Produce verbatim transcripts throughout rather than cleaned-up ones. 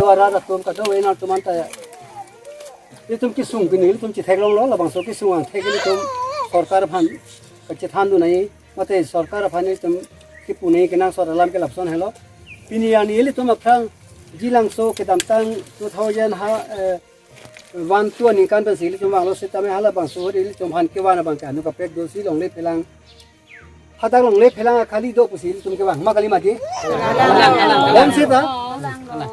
Para atum kadokave nangtum anta ya. Itum kesung pini itum chetheklonglo, labangso kesung angthek itum sorkar aphan kachethan dun nangji, mate sorkar aphan itum kipu nangji kenangsot alam ke lapuson helo. Pini arni ilitum aphrang Jilangso kedamtang two thousand ha, eh, one two aningkan pensi ilitum vanglo setame halabangso ilitum aphan kevan abang ke anu kaprek dosi longle phelang. Hadak longle phelang akhali do pusi ilitum kevang. Ma kali mati? Bonsita.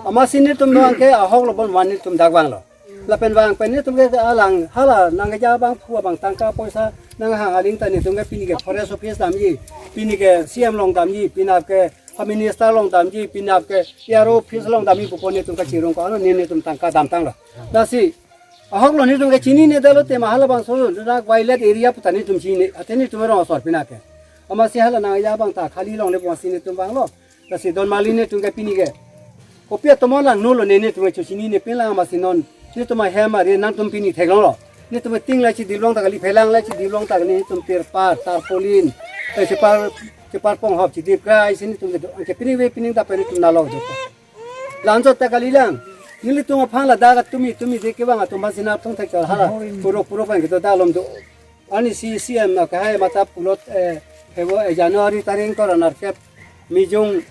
Amatsi netum abang ke ahok lo bon van netum dak vanglo. Lapen vang pen netum ke alang hala nangkeja abangphu abang tangka poisa nanghang aling ta netum ke pini ke forest office damji, pini ke C M along damji, penap ke ha minister along damji, penap ke A R O office along damji pupo netum kachirung ko ano ne netum tangka damtanglo. Lasi ahok lo netum ke chinine detlo te ma halabangso dak wildlife area puta netum chinine, athe netum rong asor penap ke. Amatsi hala nangkeja abang ta khali longle pusi netum vanglo. Lasi don mali netum ke pini ke kopi atomon langno lo ne netum ke chochinine pin lang amatsi non netum ahem ari nangtum pini theklonglo. Netum ting la chidip long ta kali, phelang la chidip long ta kali, netum tirpal, tarpaulin, eh, chepar, chepar ponghop chidip krai si netum kedo. Anke pini ave pini dap netum nalo do. La-anchot ta kali lang. Nelitum aphan ladak atumi tumi de kevang atum aphan si nangtum thekchor hala. Puro puro pen kedo dalom do. Arnisi C M akehai matha pulo, eh, hevo, eh, January tarik ingkoi ra nerkep Mijung,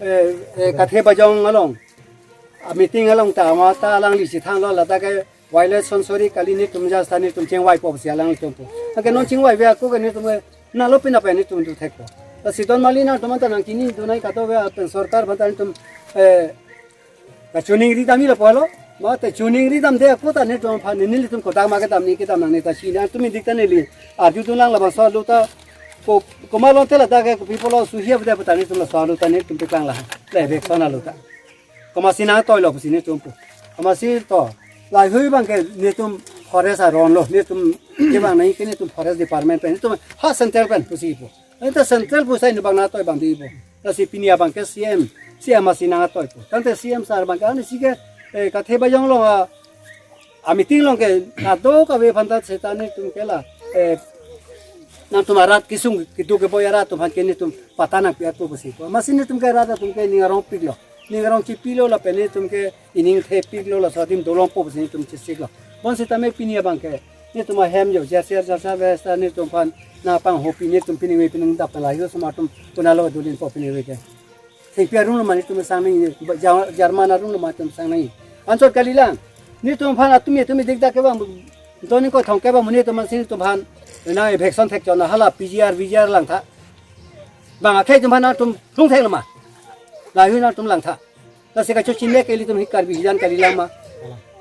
eh, eh, Kathe Bajong along a meeting along ta matha alangli chethanlo ladak ke wildlife sanctuary kali netum jasta netum chingvaipo pusi alanglitum pu. Anke non chingvaive ako ke netum ke nalo penap netum tu thekpo. Lasi don mali nangtum anta nangchinidun nangji kadokave pen sorkar aphan ta netum, eh, kachiningri damji lapu helo. Mate chiningri damde ako ta netum aphan nelitum kodak ma kedam ni kedam nangne ta chinine, tumi dik ta neli arjudun lang labangso alo ta ko, komat lo te ladak ke kopi pulo suhi avedet pu ta netum laso alo ta netum peklang la. Le eviction alo ta. Komatsi nangtoilo pusi netum pu. Amatsi to. Lahei abang ke netum forest aron lo. Netum kevang nangji ke netum forest department pen. Netum ha central pen pusi pu. Anta central pusai nu abang nangtoi abang di pu. Lasi pini abang ke C M, C M amatsi nangtoi pu. Tangte C M sir abang ke arnisi ke, eh, Kathe Bajong along a, a meeting along ke kadokave aphan ta seta netum ke la, eh, nangtum arat kesung kedo keboi arat atum aphan ke netum patta nangpi-et pu pusi pu. Amatsi netum ke arat atum ke ning arong piklo. Ning arong chipilo lapen netum ke ining thepiklo laso adim dolongpo pusi netum chesiklo. Bonsitame pini abang ke netum ahem jo, jaser jasa vesta netum aphan nangpanghopi netum pini ave pini dap lahei osomar atum konatlo dolinpo pini ave ke. Thengpi arum lo ma netum sang nangji, Ja-, German arum lo ma netum sang nangji. Anchot kali lang. Netum aphan atumi tumi dik dak kevang, don ingkoi thomkep amonit atum si netum aphan nang eviction thekchor na hala P G R, V G R langtha. Bang akhei atum aphan nangtum phlung theklo ma. Lahei nangtum langtha. Lasi kachochinine ke ilitum hi Karbi hijan kali lang ma.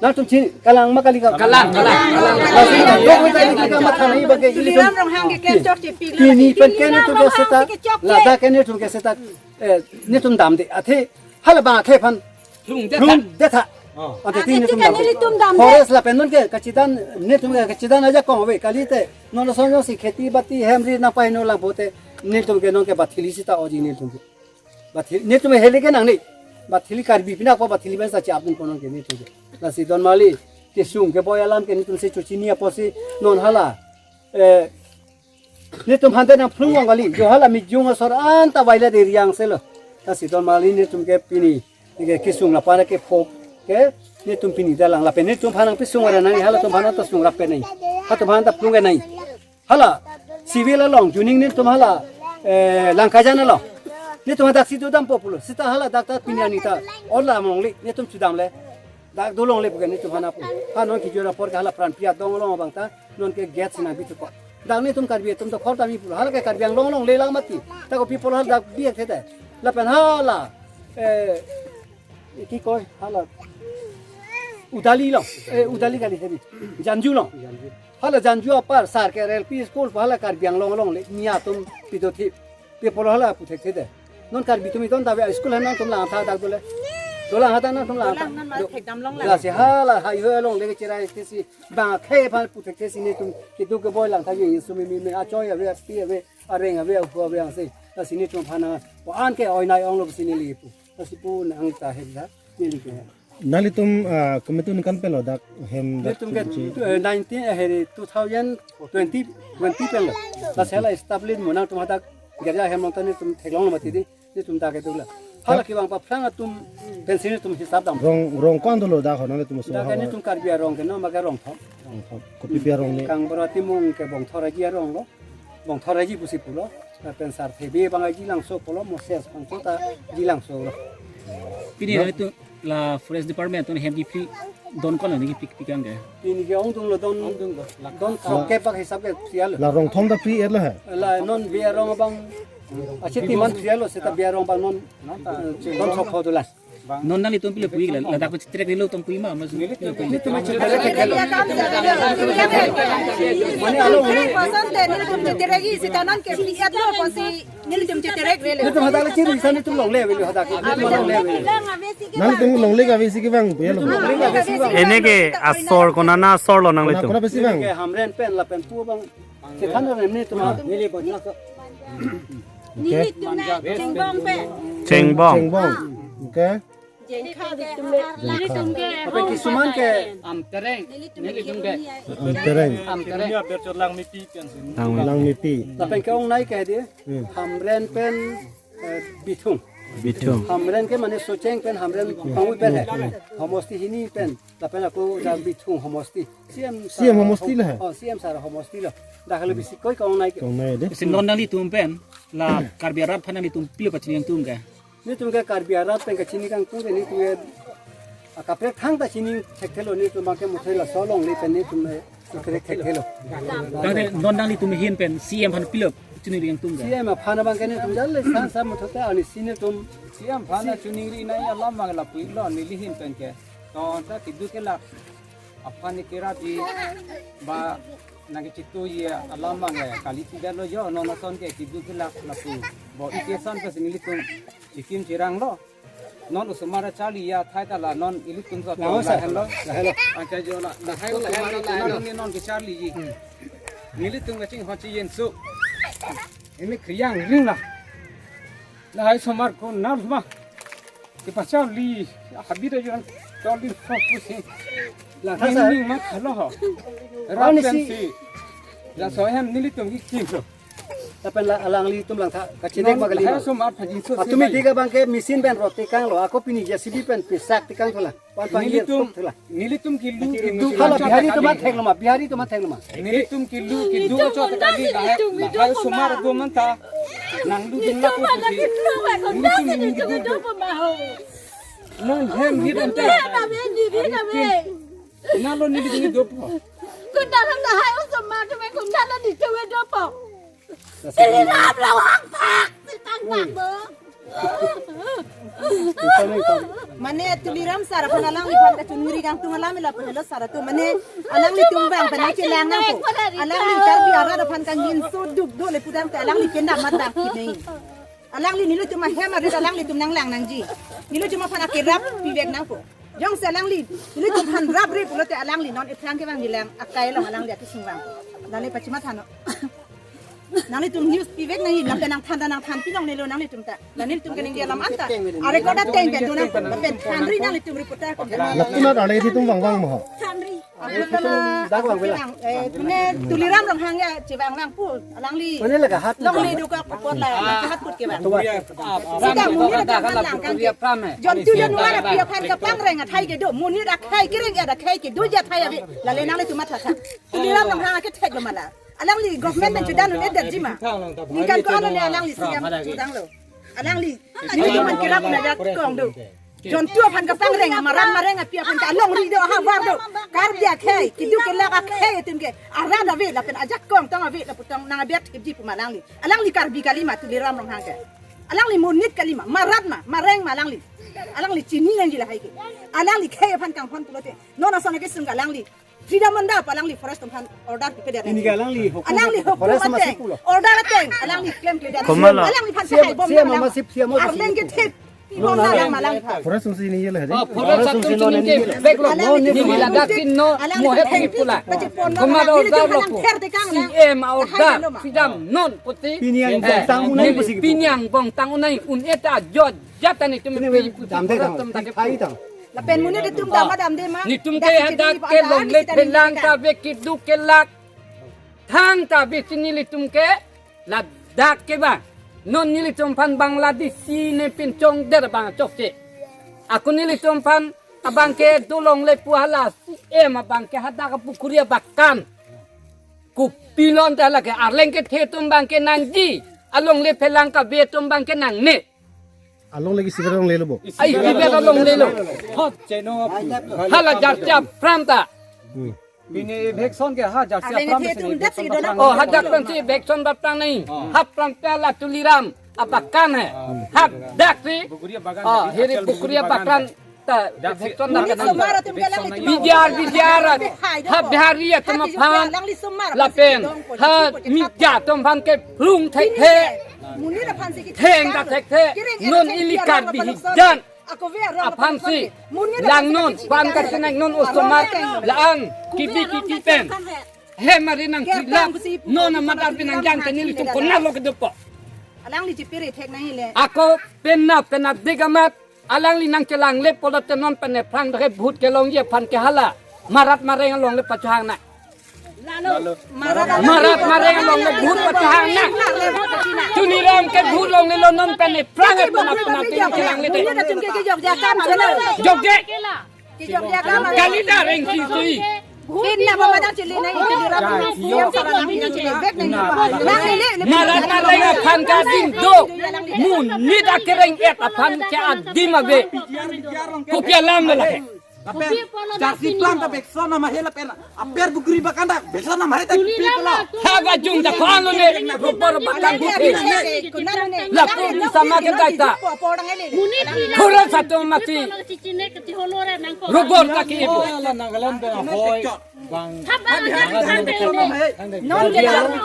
Nangtum chin kalang ma kali ka. Kalang, kalang, kalang. Lasi kadokave ta ilitum kamatha nangji abang ke ilitum. Ram Ronghang ke kechok si pik. Pini pen ke netum ke seta. Ladak ke netum ke seta. Eh, netum damde. Athe hala bang akhei aphan phlung detha. Phlung detha. Oh. Ante tin netum damde. Forest lapen non ke kachidan netum ke kachidan ajakong ave kalite. Non song song si kheti bati hem ri nangpaheno lang pote netum ke non ke bathili seta oji netum ke. Bathili, netum heli ke nangne. Bathili Karbi pinap ko bathili pen sa chapdun konon ke netum ke. Lasi don mali kesung keboi alam ke netum si chochini apotsi non hala. Eh, netum aphan ta nangphlung vang kali. Jo hala Mijung asor anta wildlife area angse lo. Lasi don mali netum ke pini. Neke kesung lapu ra ke phok ke netum pini dalang lapen netum aphan nangpisung ra nangji halatum aphan ta sung rap pen nangji. Halatum aphan ta phlung ke nangji. Hala, civil along, juning netum hala, eh, Langkajan along. Netum hadak si dodampo pulo. Seta hala dak ta pini arni ta. Ola mongli, netum chedamle. Dak dolongle pu ke netum aphan pu. Ha non kejor apor ke hala Pranpi adong along abang ta. Non ke gate si nangbi thupo. Dak netum Karbi atum ta khor ta mi pulo. Hala ke Karbi Anglong along le lang mati. Ta kopi pulo hala dak bi ek theta. Lapen hala, eh, ki koi, hala. Udali along. Eh, Udali kali hedi. Janju along. Hala Janju apar, Sarker L P school, hala Karbi Anglong along le, Miya atum pido thi, pi pulo hala puthek thi de. Non Karbi atum idon ta ave school ha nangtum langtha dak dole. Dolang ha ta nangtum langtha. Dolang non ma thekdam long lang. Lasi hala highway along le cherai thi si, bang akhei aphan puthek thi si netum, kedo keboi langtha ye, sumi mi mi, achoi ave, api ave, areng ave, ahu ave angse. Lasi netum aphan na, ko an ke oi nai ong lo si neli pu. Lasi pu nang ta he da, neli ke. Nanglitum, ah, komat aningkan pen lo dak hem dak netum ke, chingki? Eh, nineteen, eh, heri two thousand twenty, twenty pen lo. Lasi hala establish mo nangtum hadak girja hem along ta netum theklong lo mati di, netum dak kedo la. Hala kevang paphrang atum pensi netum hisap dam. Rong, rong ko-an dolo dak ho nanglitum aso? Dak ha, netum Karbi arong ke non, maka Rongthom. Rongthom. Kopi pi arong ni? Kangbura Timung ke Bongthor Aji arong lo. Bongthor Aji pusi pulo. Lapen Sarthe Bey abang Ajilangso pulo, Moses Pangso ta Ajilangso lo. Pini nanglitum la Forest Department atum hem kiphri don ko-an ni kipik pikang ke? Pini ke ongdung lo don, ongdung lo. Don throkkep bak hisap ke phri-et lo. La Rongthom ta phri-et lo ha? La non Bey arong abang, achiti man phri-et lo, seta Bey arong abang non, eh, don throkkep dolang. Non nanglitum pilo pu-ik la, ladak pen cheterek rilo tong pu-ik ma, mas. Netum cheterek thekthe lo. Mane along ni. Koson te netum cheterek-i, seta non ke phri-et lo pusi netum cheterek rilo. Netum hadak le chiri sa netum longle avelo hadak. Netum longle avelo. Nanglitum longle kave si kevang pu-et lo. Longle kave si kevang. Ene ke asor konat asor lo nanglitum? Konat, konat pensi vang? Ke Hamren pen lapen pu abang. Chethan ro netum. Neli bot na ko. Okay. Nelitum na Chengbong pen. Chengbong. Chengbong. Okay. Jengkha netum na. Jengkha. Lapen kisuman ke Amtereng. Nelitum ke. Amtereng. Amtereng. Langmipi. Langmipi. Lapen ke-ongnei ke dia. Hmm. Hamren pen, eh, Bithung. Bithung. Hamren ke mane Socheng pen Hamren pangui pen he. Homosti hini pen. Lapen ako dak Bithung homosti. C M C M sar homosti hom-, lo he? Oh, C M sar homosti lo. Dak halo bisi koi ke-ongnei ke. Ke-ongnei de. Si non nanglitum pen la Karbi arat aphan nanglitum pilo kachiningri atum ke? Netum ke Karbi arat pen kachiningri atum ke netum ke akaprek thangta chini thekthe lo, netum abang ke muthai laso alongle pen netum ke kaprek thekthe lo. Tangte non nanglitum ahin pen C M aphan pilo chiningri atum ke? C M aphan abang ke netum jale san sa muthot ta ani si netum C M aphan chiningri nangji alam abang lapu-ik lo neli ahin pen ke. Ton ta keduk kelak aphan ni kerapji ba nangkechitokji alam abang le kali tidak lo jo, non ason ke keduk kelak lapu. Bo ike ason ke si nelitum chikim chirang lo. Non osomar charli athai ta la non ilitum so. Lahai lo, sir. Lahai lo. Lahai lo. Anke jo la, lahai lo, lahai lo, lahai lo. Non ke charliji. Hmm. Nelitum kachinghon chi-en so. Ini kriang ring la. Lahai osomar konat ma kepacharli, habit ajo an charli fokus si. La, ha, sir. Ning ning ma khalo ho. Ani si. Rap si. Laso ahem nelitum kikim so. Lapen la alanglitum langtha kachinek ma kali. Lahai osomar pajinso. Atum si dik abang ke machine pen rot tekang lo, ako pini J C B pen pesak tekang thola. Wan pangir nelitum, tuk thola. Nelitum kilu, kilu. Hala Bihari atum atheng lo ma, Bihari atum atheng lo ma. Nelitum kilu, kilu nelitum chot kali lahai, nelitum lahai osomar do manta. Nanglu ding lapu nelitum putih. Nelitum nelitum nelitum kilu do puma ho. Non hem hidam ta. Nelitum kami, nelitum kami. Nalo nelitum nelitum dopo. Kunda lahai osomar atum kunda nelitum dopo. Tuliram lo hangphak, sitang bang bo. Mane Tuliram sar aphan alangliphan kachiningri kangtung alam ila pelo sar atum mane alanglitum bang pen chelang nangpo. Alangli Karbi arat aphan kangjinso duk do le pudam te alangli kendam mat bang kine. Alangli nelitum ahem arit alanglitum nanglang nangji. Nelitum aphan akerap pivek nangpo. Jongsi alangli nelitum aphan rapre pulote alangli non ephrang kevang jilang akai along alangli akisung vang. Lale pachimatha non. Nanglitum news pivek nangji, lapen nangthan ta nangthan pinong nelo nanglitum ta. Nanglitum kaningje alam anta. Are koda teng pen do nangpo, lapen thanri nanglitum reporter ko. Latum arle itum vang vang mo. Thanri. Dak vang vela. Eh, mane Tuliram Ronghang ya chevang vangpo. Alangli. Mane laga hat. Longle do ka pot la, hat put kevang. Sita monit akhei lang kang ke. Jontu Januar api aphan kapangreng akhei kedo. Monit akhei kereng ya akhei kedo ja athai ave. Lale nanglitum matha tha. Tuliram Ronghang akethek lo ma la. Alangli government pen chudan un-edet ji ma. Ningkan ko-an le alangli C M chudang lo. Alangli. Nelitum aphan kerap un-edet kong do. Jontu aphan kapangreng, maran mareng api aphan ta alongri do, havar do. Karbi akhei, keduk kelak akhei atum ke. Arat ave lapen ajakong tong ave lapu tong nang abet hipji pu ma alangli. Alangli Karbi kali ma Tuliram Ronghang ke. Alangli monit kali ma, marat ma, mareng ma alangli. Alangli chini nangji lahai ke. Alangli khei aphan kanghon pulote. Non ason akesung alangli. Freedom anda pa alangli forest atum aphan order pipe dia. Ini ke alangli hukum. Alangli hukum forest ateng, masih pulo. Order ateng, alangli claim ke dia. Komat lo? Alangli aphan C M, sahai bom C M alangli. Masih C M masih arleng pulo. Kethek. Non alang malang. Forest sung sini ye le. Oh, forest sung sini ye le. Back lo. Alangli neli ladak tin no, alangli mohet ni pula. Pachipon no, komat lo, alangli order lo. Pher tekang C M order. Hai lo ma. Freedom non putih. Pini angbong tang unai pusi. Pini angbong tang unai un-e ta jot jat tani tum. Pini pi pusi. Dam de tang. Forest atum ta ke hai tang. Lapen monit atum dam dam de ma. Netum ke hadak ke longle phelang ta ave keduk kelak. Thang ta ave si nelitum ke ladak ke ba. Non nelitum aphan Bangladeshi ne pinchongdet abang chokche. Ako nelitum aphan abangke dolongle pu hala C M abangke hadak apukuri abakan. Kopilon ta lake arleng kethe atum abangke nangji. Alongle phelang kave atum abangke nangne. Alongle ke sewer longlelo bo. Ai, sewer longlelo. Hot cheno. Hala jarcha pram ta. Hmm. Bini eviction ke ha jarcha pram si eviction pram. Oh, ha jarcha pram si eviction pram nai. Oh. Ha pram ta la Tuliram abakan hai. Hadak si. Buguri abakan. Oh, hiri buguri abakan. Ta eviction pram nai. Bijar, bijar. Ha Bihari atum aphan. Lapen ha Miya atum aphan ke phlung thekthe. Theng ta thekthe. Non ili Karbi hijan aphansi. Langnon, pam kasinai non osomar, la-an kipi kipi pen. Hem ari nangpilap, non amatar pinangjang ta nelitum konatlo kedopo. Alangli chipiri thek nangji le. Ako penap penap dik amat, alangli nangchelangle pulote non pen ephrang dake vote kelongji aphan ke hala. Marat mareng alongle pachohang nang. Marat mareng alongle vote pachohang nang. Tuliram ke vote longlelo, non pen ephrang penap penap pen chelangle te. Jokje. Kali ta reng sisui. Marat mareng aphan kading do. Monit akereng-et aphan ke adim ave. Kopi alam lo lake. Aper, jarsi plant ta bekson nama hela pen. Aper buguri abakan ta bekson nama heta people lo. Haga jung ta ko-an lone. Robor abakan bukhe. Lapu sama ke daita. Khura satu mati. Robor ta ke ibu. Nagaland pen ahoi.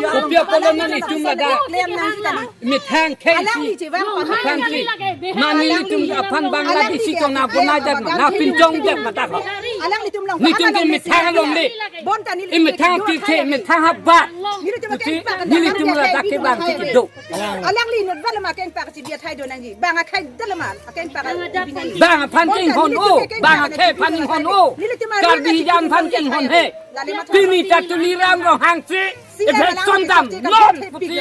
Kopi apotlo nelitum ladak methang khei si, methang si. Mane nelitum aphan Bangladeshi chona bonai det ma, na pinchongdet ma ta ko. Nelitum ke methang alongle. Emethang tirthe, emethang habat. Pusi nelitum ladak ke bang si kedo. Alangli inut bala ma keng pak si biat hai do nangji. Bang akhai dalama, akeng pak. Bang aphan kinghon o, bang akhai aphan kinghon o. Karbi hijan aphan kinghon he. Pini ta Tuliram Ronghang si eviction damnon pusi.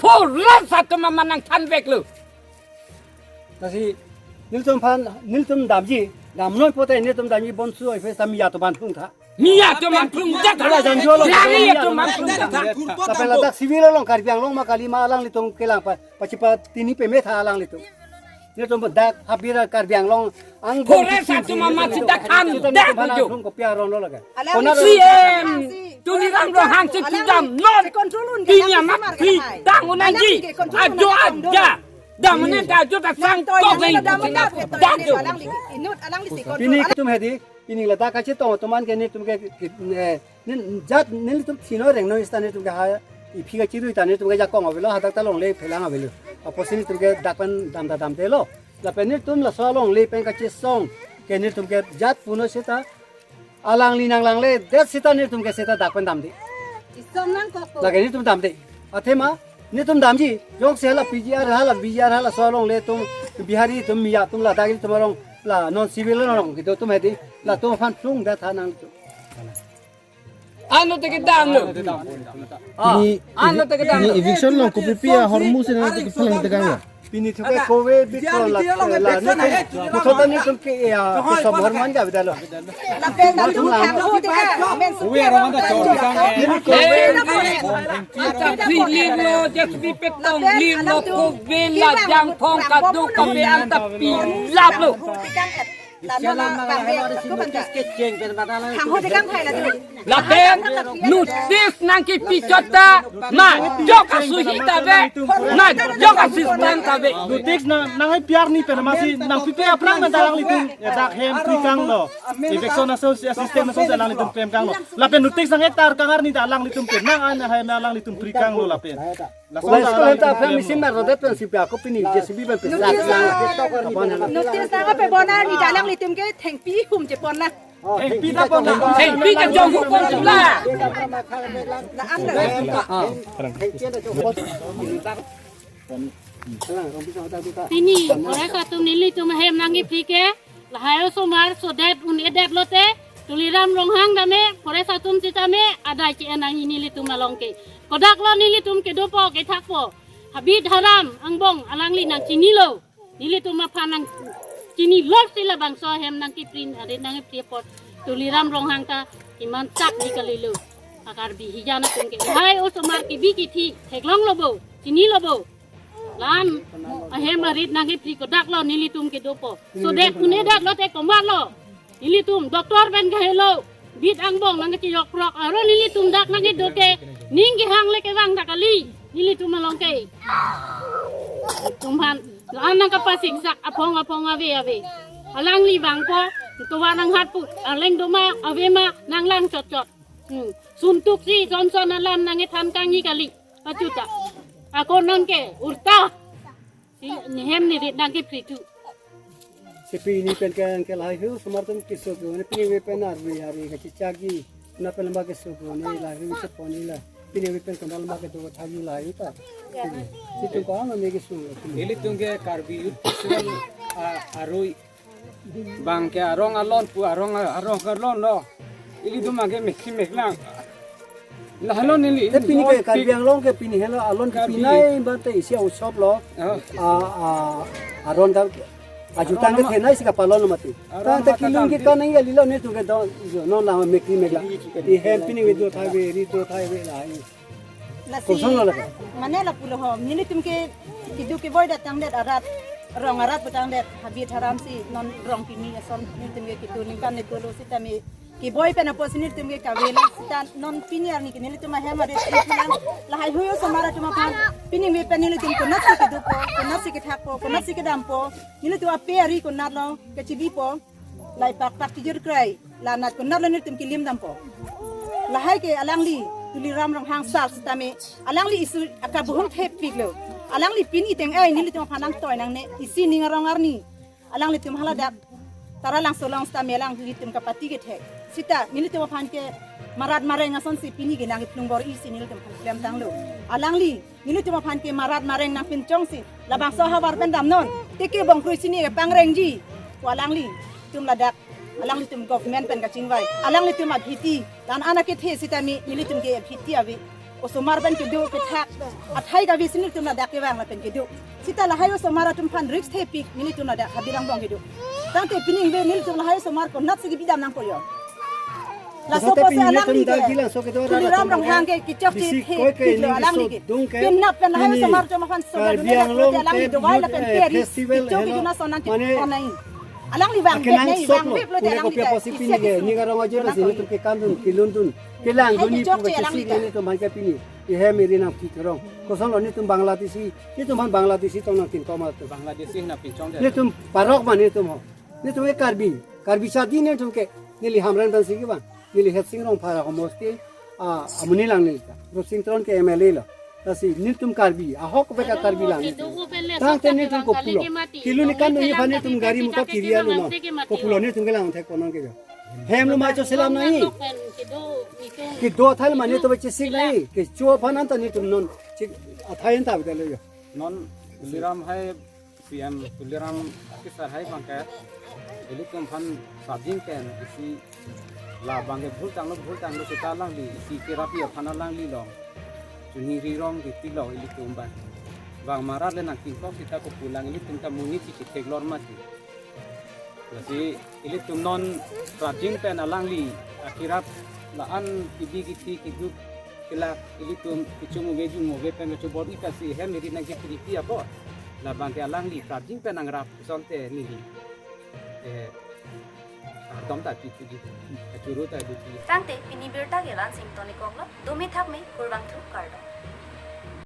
Pura satu mama nangthanveklo. Lasi nelitum aphan, nelitum damji, damnon pulote nelitum damji bonsu oi phe sa Miya atum aphan phlung tha. Miya atum aphan phlung tha. Hala janjo lo. Miya atum aphan phlung tha. Lapen ladak civil along Karbi Anglong ma kali ma alanglitum kelang pa, pachipatini peme tha alanglitum. Nelitum dak habira Karbi Anglong ang Forest atum amat si dak an dak nelitum aphan jo. Phlung kopi aron lo lake. Alang C M Tuliram Ronghang si pidamnon. Pini amat pidang unangji. Ajo aja. Damne ta ajo ta sang kok nai. Dak jo. Pini itum hedi, pini ladak kachetong atum an ke nelitum ke, eh, nin jat nelitum sino rengno ista nelitum ke ha iphi kachirui ta nelitum ke jakong avelo, hadak ta longle phelang avelo. Apotsi nelitum ke dak pen dam ta damdelo. Lapen nelitum laso alongle pen kachesong ke nelitum ke jat puno seta alangli nanglangledet seta nelitum ke seta dak pen damde. Isong nangkok. Lake nelitum damde. Athema nelitum damji, jongsi hala P G R hala B G R hala so alongle atum Bihari atum Miya atum ladak atum arong la non civil arong kedo atum hedi, latum aphan phlung det tha nangtum. Ano te kedamlo. Ah, ini, ano te kedamlo. Ini eviction along kopipi ahormu si nang te kephalang tegang lo. Pini thuke kove bikol la, la nelitum, puthot nelitum ke ya, ke som hormu an ja bidalo. Lapen latum thang ho te ka, men supi. Uwe arong anta chor sang e. Anta free lirlo, just bi petong lirlo, kove la jangphong kadokave anta pilaplo. Lapen notice nangkepi chot ta, majok asuhi ta ave, majok assistant ta ave. Notice nang, nang hai P R ni pen masi nangpipe aphrang pen ta alanglitum, ya dak hem pri kanglo. Eviction aso, assistant aso alanglitum klem kanglo. Lapen notice nang ektar kangar ni ta alanglitum pen, nang an hai alanglitum pri kanglo lapen. Laso school ta hem ta aphrang machine marrodet pen sipi ako pini J C B pen pisa. Notice nang, notice nang ape bona ni ta alanglitum ke thengpi hum chepon na. Thengpi ta pon na. Thengpi ta jong hu pon chula. La an na. Pini, forest atum nelitum hem nangkepi ke, lahai osomar sodet un-edet lote, Tuliram Ronghang tame, forest atum sitame, adai che-en nangji nelitum along ke. Kodak lo nelitum kedopo, kethakpo. Habit haram angbong alangli nangchinilo. Nelitum aphan nangchinilo si labangso ahem nangkipri, arit nangkipri apot Tuliram Ronghang ta imanchak di kalilo. Akar bihijan atum ke. Hai osomar kebi kithi, theklonglo bo, chinilo bo. La-an ahem arit nangkipri kodak lo nelitum kedopo. So det kune dak lote komatlo. Nelitum doctor pen kahelo. Bit angbong nangkechiyok prok. Aro nelitum dak nangkedo ke. Ning kehang le kevang dak kali. Nelitum along ke. Tum aphan. La-an nangkapasiksak apong apong ave ave. Alangli vangpo. Tovar nanghat pu. Arleng doma ave ma nanglang chot chot. Hmm. Suntuk si son son alam nangkethan kangni kali. Pachuta. Ako nangke. Urta. Si nehem nerit nangkipri tu. Si pini pen ke, ke lahai hu, osomar atum keso tu, ne pini ave pen arve arve kachechak ji, na pen lama keso tu, ne lahai hu chepon ji la. Pini ave pen kondal ma kedo thagi lahai hu ta. Situ ko ang ne keso. Ilitum ke Karbi Youth Festival, ah, arui. Bang ke arong alon pu arong, arong alon lo. Ilitum abang ke mekhi meklang. Lahelo neli. Te pini ke Karbi Anglong ke pini helo alon ke Karbi. Pinai bante isi a-utsav lo. Oh. A, a, aron ka ajutang ke Arong thenai si kapalon lo mati. Arong Tang te mata kilung ke kamti. Kanai ya lilo netum ke do, non la mekhi meklang. Ihem pini ave do thai ave, ri do thai ave lahai. Lasi, Kosong lo lake? Mane lapulo ho, nelitum ke kiduk keboi datang det arat, rong arat datang det, habit haram si non rong kimi ason nelitum ke kitu ningkan ne tulo sitame keboi pen apotsi nelitum ke kavelo sita non pini arni ke nelitum ahem arit pulang lahai hui osomar atum aphan pini me pen nelitum konatsi kedukpo, konatsi kethakpo, konatsi kedampo, nelitum ape ari konatlo kachibipo. Lai pak pak tijur krai, la nat konatlo nelitum kilim dampo. Lahai ke alangli, Tuliram Ronghang sar sitame, alangli isi akabuhung thepiklo. Alangli pini teng ai, nelitum aphan nangtoi nangne, isi ning arong arni. Alanglitum haladak, Taralangso along sitame alanglitum kapati kethek. Sita, nelitum aphan ke marat mareng asonsi pini ke nangkeplung bor-i si nelitum aphan klemtanglo. Alangli, nelitum aphan ke marat mareng nangpinchongsi labangso ahavar pen damnon. Teke bongkrui sini ke pangrengji. Ko alanglitum ladak. Alanglitum government pen kachingvai. Alanglitum abhiti. La-an akethe sitame nelitum ke abhiti ave. Osomar pen kedo kethak. Athai kave si nelitum ladak kevang lapen kedo. Sita lahai osomar atum aphan risk thepik nelitum ladak habirang bong kedo. Tangte pining ave nelitum lahai osomar konatsi kebidam nangpo yo. Laso Tangte apotsi pini alangli nelitum ke, dak jilang so kedo Tuliram Ronghang ke kichok bisi koi ke thepiklo ning alangli ke. Sodung ke Kenap pen lahai pini osomar atum aphan Karbi sobat Anglong dunia alangli te dovai youth, lapen eh, Paris. Festival Kichok helo. Kejuna sonan mane kit onai. Alangli vang Akenangsot vek nai, lo. Vang vek lo Pune alangli kopi ke. Apotsi pini ke, ning arong ajo lo si nelitum ke kandun, kilundun, kelang Hai duni kejok pu ke si alangli chesik ke. Nelitum aphan ke pini. Ihem iri nangpi kerong. Kosonlo nelitum Bangladeshi, nelitum aphan Bangladeshi tong nangtin koma tu. Bangladeshi nangpinchong de. Nelitum parok ma nelitum ho. Nelitum ke Karbi, Karbi chadi nelitum ke. Neli Hamren dan sigi bang. Neli Hetsing Rongphar ako mosti, ah, amonit lang neli ta. Rupsing Teron ke M L A lo. Lasi nelitum Karbi, ahok beka Karbi lang nelitum. Tangte nelitum kopulo. Kilu ni kan nelitum gari motor kiri alo no. Kopulo nelitum kelang thek ponang ke jo. Hem lo macho selam nai. Kedo thal mane to chesik nai. Kecho aphan anta nelitum non. Chik athai anta bidalo jo. Non Tuliram hai C M Tuliram akesar hai bang ke ilitum aphan sajing pen isi la bang ke bhul tanglo bhul tanglo sita alangli isi kerapi aphan alangli long. Chuningri rong di tilo ilitum bang. Bang marat le nangtingkok sita kopulang ilitum ta monit si kethek lor mati. Lasi ilitum non rajin pen alangli akirap la-an kibi kithi kiduk kelak ilitum kichum uve jum uve pen kachobor ita si hem iri nangkipiripi apot. Labang ke alangli rajin pen nangrap sonte neli. Eh, kardom ta pipi di. Kachuru ta duti. Tangte pini birta ke la-an si ingtonikoklo, dome thakme, kurvangthu, kardom.